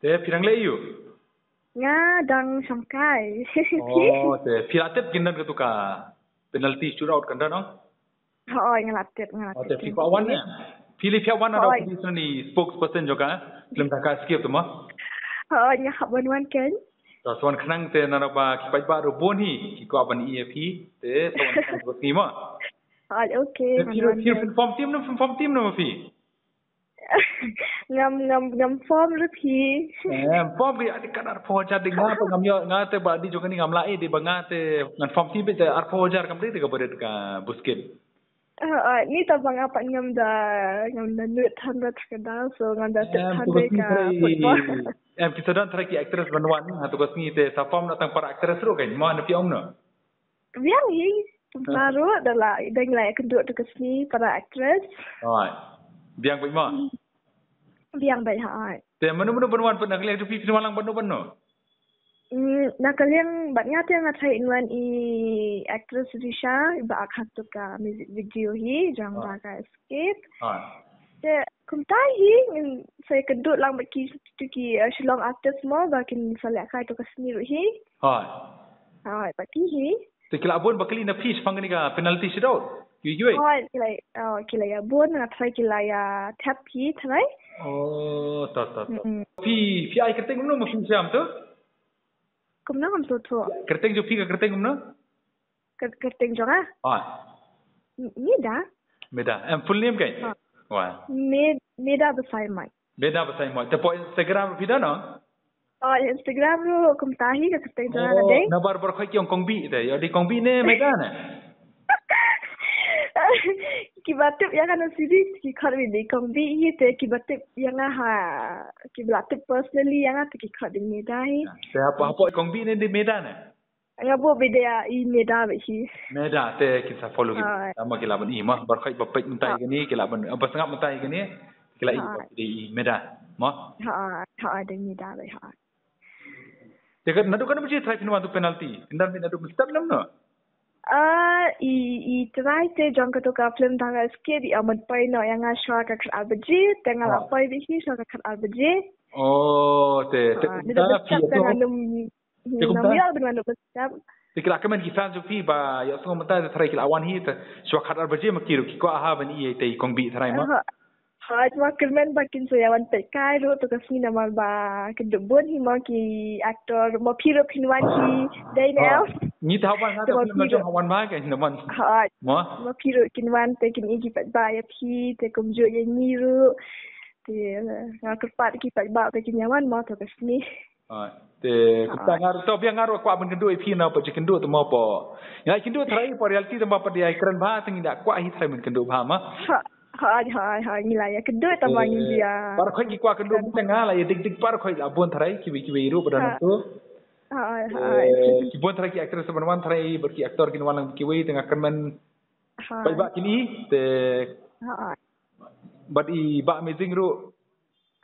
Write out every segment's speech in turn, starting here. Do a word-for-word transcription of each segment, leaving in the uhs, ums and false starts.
Te phi dang leh aiu? Nga dang shongkai. Oh, te phi la tip kin don katu ka penalty shootout kan don, no? Hooid, nga la tip, nga la tip. Oh, te phi kwah wan ne? Phi leh phi wan na da phi sani spokesperson jong ka film Dhaka Escape tu mo? Hooid, nga hap wan wan kan. To sa wan khnang te na ba ki paidbah ruh bun hi ki kwah ban ïa phi te sa wan khnang tu mo. Hooid, okay. Te phi ruh phi form team no, form team no phi? Ngam, ngam, ngam form ruh phi. Eh, form ki ati kan arphew hajar ding nga, ngam ïoh, nga te ba di jong kane ngam lah ïa di ba nga te ngan form team te arphew hajar kam dei te ka barit ka busket. Ah, ah, ni ta ba nga pat ngam da, ngam da nud than da thakada, so ngam da tip than da ka football. Em, ki sa don trai ki actress ban wan ha tu ka sngi te sa form na tang para actress ruh kan, mo na phi ong no? Biang hi, kumta ruh da la dang la ïakynduh tu ka sngi para actress. Hooid. Biang bad mo? Biang bad, hooid. Te mano mano ban wan pat na ka liang jong phi, phi wan lang bad no bad no? Mm, na ka liang bad nga te nga trai in wan i actress Risha, i ba ak ha tu ka music video hi jong Dhaka Escape. Hooid. Te kumta hi ngin sa ïakynduh lang bad ki tu ki, eh, Shillong artist mo ba kin sa leh kai tu ka sngi ruh hi. Hooid. Hooid, bad ki hi. Te ki la bun ba kylli na phi shaphang kane ka penalty shootout? Kiwei kiwei? Hooid, ki la, oh, ki la ïa bun, nga trai ki la ïa thep hi trai. Oh, to to to. Mm-mm. Phi, phi ai kyrteng kumno ma phi shem tu? Kumno kumno tu? Kyrteng jong phi ka kyrteng kumno? Kyr-, kyrteng jong nga? Ah. M-, Meda. Meda. Em, full name kai? Ah. Wah. Med-, Meda Basaiawmoit. Meda Basaiawmoit. Te poi Instagram phi da no? Oh, Instagram ruh kumta hi ka kyrteng jong nga dei. Na bar bar khoi ki ong Kong Bi te. Ïoh dei Kong Bi ne Meda ne? Ki ba tip ïa nga na series ki khot Bi dei Kong Bi hi te ki ba tip ïa nga ha, ki ba la tip personally ïa nga te ki khot dei Meda hi. Te hapoh, hapoh Kong Bi ne dei Meda ne? Nga buh beit da i Meda beit hi. Meda te kin sa follow ki. Tama ki la ban i ma bar khoi ba peit mynta kini ki la ban ba sngap mynta kini ki la i ba dei i Meda ma. Ha ha dei Meda beit ha. Te ka naduh ka baje trai phin wan tu penalty. Phin dang naduh mynstep nam no. Ah, i i trai te jong ka tu ka film Dhaka Escape i amat pai no ïa nga shuwa ka khat ar baje te nga la pai beit hi shuwa ka khat ar baje. Oh, te te ta phi tu. Te kumta. Te ki la kmen ki fans jong phi ba ïohsngew mynta te trai ki la wan hi te shuwa khat ar baje ma ki ruh ki kwah ha ban ïa te i Kong Bi trai ma. Hooid ma kyrmen ba kin sa ïa wan peit kai ruh tu ka sngi namar ba kin dei bun hi ma ki actor ma phi ruh phin wan hi dei ne. Ngi ta wan ha te phi ruh wan ma ka hi na wan. Hooid ma phi ruh kin wan te kin i ki peit ba ïa phi te kumjuh ïa ngi ruh. Te nga kyrpad ki peit ba te kin ïa wan ma tu ka sngi. Ah, te kumta nga ruh to biang nga ruh kwah ban kynduh ïa phi na pa jingkynduh te mo po. Nga kynduh trai po reality te mo pa dei ai kren bha te ngi da kwah hi trai ban kynduh bha ma. Ha ha ha ha ngi la ïa kynduh te mo ngi ïa. Par khoi ki kwah kynduh te nga la ïa dik dik par khoi la bun trai kiwei kiwei ruh ba don tu. Ha ha. Ki bun trai ki actress ban wan trai bad ki actor kin wan lang kiwei te nga kyrmen. Bad ba kini te. Ha. Bad i ba amazing ruh.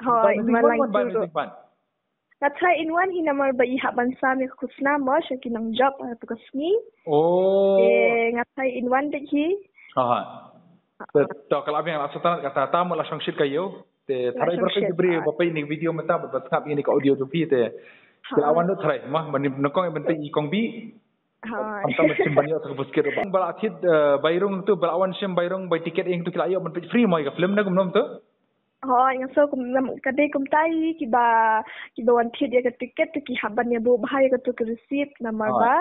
Hooid, ba amazing ban. Nga trai in wan hi namar ba i hap ban sam ïa ka khusnam mo sha ki nongjop ha tu ka sngi. Oh. Te nga trai in wan beit hi. Aha. To ka la biang la sngewtynnat kata ta mo la shongshit ka ïew. Te trai bar ka jibri ba peit ni video mynta ba sngap ïa ni ka audio tu phi te. Ki la wan tu trai ma ban nyngkong ban peit i Kong Bi. Hooid. Am tam shim ban ïoh sa ka buskit ba. Ba la thied, eh, bai rung tu ba la wan shim bai rung bai tiket ïa tu ki la ïoh ban peit free mo ïa ka film na kumno tu. Hooid, nga so kum, ka dei kumta hi kiba, kiba wan thied ïa ka ticket te ki hap ban ïa buh bha ïa katu ka receipt namar ba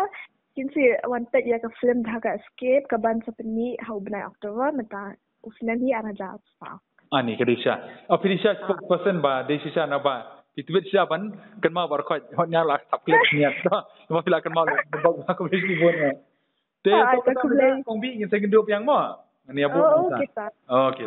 kin sa wan peit ïa ka film Dhaka Escape ka ban sa pynmih ha u bnai October mynta u snem hi ar hajar arphew saw. Ani ka dei shisha. O phi dei shisha spokesperson ba dei shisha na ba phi tweet shisha ban kynmaw ba khot hot nya la subscribe nya. Ba phi la kynmaw ba ba ko phi bon. Te to ka Kong Bi ngin sa kynduh biang mo. Ani abu. Oh, okay. Okay.